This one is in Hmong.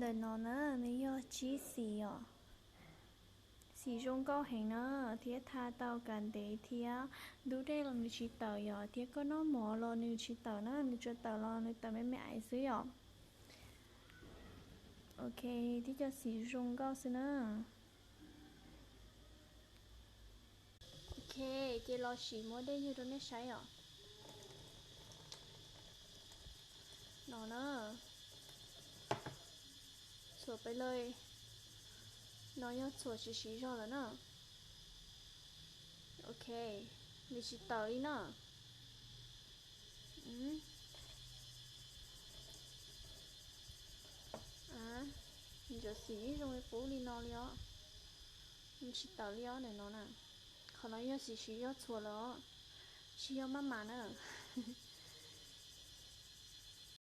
Ntawm no na, nws yog tsib xim os. Xim zoo nkauj heev na, thiab tha tau kav ntev thiab. Ntub dej los nws tsis tawm yom, thiab koj noj mov los nws tsis tawm na, nws tsuas tawm los nws tawm me me aiv xwb yom. Ok, tib co xim zoo nkauj xwb na. Ok, ces los sim muab dej ywg rau nej saib os. No na, txhuam pem lawm. No yog txhuam siv siv zog lawm na. Ok, nws tsis tawm li na. Nws xim zoo li qub li no li os. Nws tsis tawm li os, nim no na. Qhov no yog siv siv zog txhuam lawm os, tsis yog maj mam na.